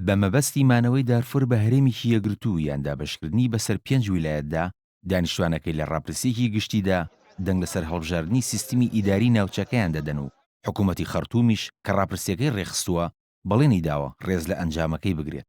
بە مەبەستی مانەوەی دارفۆر بە هەرێمێکی یەکگرتوو یان دابەشکردنی بەسەر پێنج ویلایەتدا، دانیشتوانەکەی لە ڕاپرسییەکی گشتیدا دەنگ لەسەر هەڵبژاردنی سیستمی ئیداری ناوچەکەیان دەدەن و حکوومەتی خەڕتوومیش کە ڕاپرسییەکەی ڕێکخستووە، بەڵێنی داوە ڕێز لە ئەنجامەکەی بگرێت.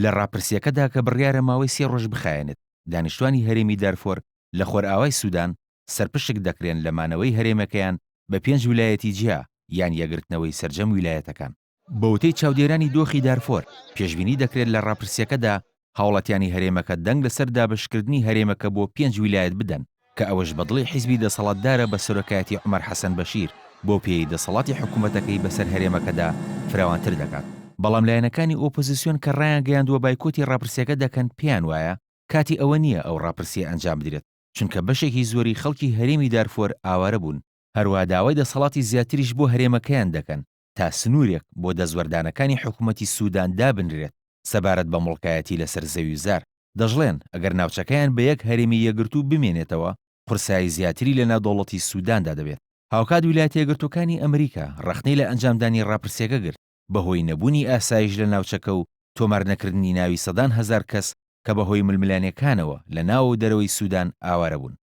لە ڕاپرسییەکەدا کە بڕیارە ماوەی سێ ڕۆژ بخایەنێت، دانیشتوانی هەرێمی دارفۆر لە خۆرئاوای سودان سەرپشک دەکرێن لە مانەوەی هەرێمەکەیان بە پێنج ویلایەتی جیا یان یەکگرتنەوەی سەرجەم ویلایەتەکان. بە وتەی چاودێرانی دۆخی دارفۆر، پێشبینی دەکرێت لە ڕاپرسییەکەدا هاوڵاتیانی هەرێمەکە دەنگ لەسەر دابەشکردنی هەرێمەکە بۆ پێنج ویلایەت بدەن، کە ئەوەش بە دڵی حیزبی دەسەڵاتدارە بە سەرۆکایەتی عومەر حەسەن بەشیر، بەو پێیەی دەسەڵاتی حکومەتەکەی بەسەر هەرێمەکەدا فراوانتر دەکات. بەڵام لایەنەکانی ئۆپۆزیسیۆن کە ڕایانگەیاندووە بایکۆتی ڕاپرسییەکە دەکەن پێیان وایە کاتی ئەوە نییە ئەو ڕاپرسییە ئەنجام بدرێت، چونکە بەشێکی زۆری خەڵکی هەرێمی دارفۆر ئاوارە بوون، هەروەها داوای دەسەڵاتی زیاتریش بۆ هەرێمەکەیان دەکەن تا سنوورێک بۆ دەستوەردانەکانی حکومەتی سودان دابنرێت سەبارەت بە موڵکایەتی لەسەر زەوی و زار، دەشڵێن ئەگەر ناوچەکەیان بە یەک هەرێمی یەکگرتوو بمێنێتەوە قورسایی زیاتری لەناو دەوڵەتی سوداندا دەبێت. هاوکات ویلایەتە یەکگرتووەکانی ئەمریکا ڕەخنەی لە ئەنجامدانی ڕاپرسیەکە گرت بەهۆی نەبوونی ئاسایش لە ناوچەکە و تۆمارنەکردنی ناوی سەدان هەزار کەس کە بەهۆی ململانێکانەوە لە ناوە و دەرەوەی سودان ئاوارە بوون.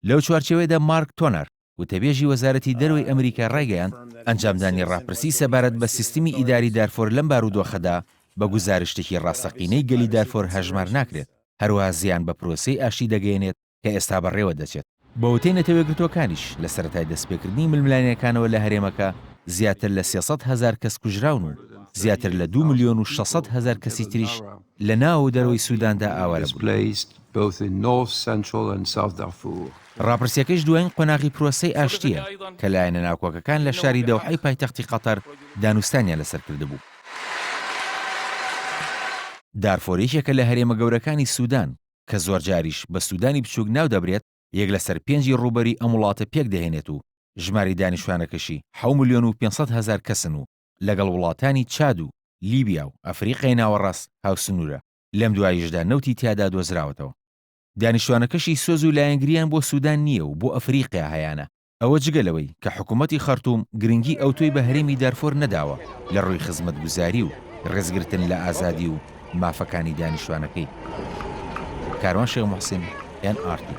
لەو چوارچێوەیەدا مارک تۆنەر، وتەبێژی وەزارەتی دەرەوەی ئەمریکا ڕایگەیاند، ئەنجامدانی ڕاپرسی سەبارەت بە سیستمی ئیداری دارفۆر لەم بارودۆخەدا بە گوزارشتێکی ڕاستەقینەی گەلی دارفۆر هەژمار ناکرێت، هەروەها زیان بە پرۆسەی ئاشتی دەگەیەنێت کە ئێستا بەڕێوە دەچێت. بە وتەی نەتەوەیەکگرتووەکانیش، لە سەرەتای دەستپێکردنی ململانێکانەوە لە هەرێمەکە زیاتر لە 300 هەزار کەس کوژراون و زیاتر لە دوو ملیۆن و 600 هەزار کەسی تریش لە ناو و دەرەوەی سوداندا ئاوارە بوون. ڕاپرسییەکەیش دوایین قۆناغی پرۆسەی ئاشتییە کە لایەنە ناکۆکەکان لە شاری دەوحەی پایتەختی قەتەر دانوستانیان لەسەر کردبوو. دارفۆر یەکێکە لە هەرێمە گەورەکانی سودان کە زۆرجاریش بە سودانی بچووک ناودەبرێت، یەک لەسەر پێنجی ڕووبەری ئەم وڵاتە پێکدەهێنێت و ژمارەی دانیشتوانەکەشی حەو ملیۆن و 500 هەزار کەسن و لەگەڵ وڵاتانی چاد و لیبیا و ئەفریقیای ناوەڕاست هاوسنوورە، لەم دواییشدا نەوتی تیادا دۆزراوەتەوە. دانیشتوانەکەشی سۆز و لایەنگرییان بۆ سودان نییە و بۆ ئەفریقیا هەیانە. ئەوە جگە لەوەی کە حکوومەتی خەرتووم گرنگی ئەوتۆی بە هەرێمی دارفۆر نەداوە لە ڕووی خزمەتگوزاری و ڕێزگرتن لە ئازادی و مافەکانی دانیشتوانەکەی. کاروان شێخ موحسین، ئێن ئاڕ تی.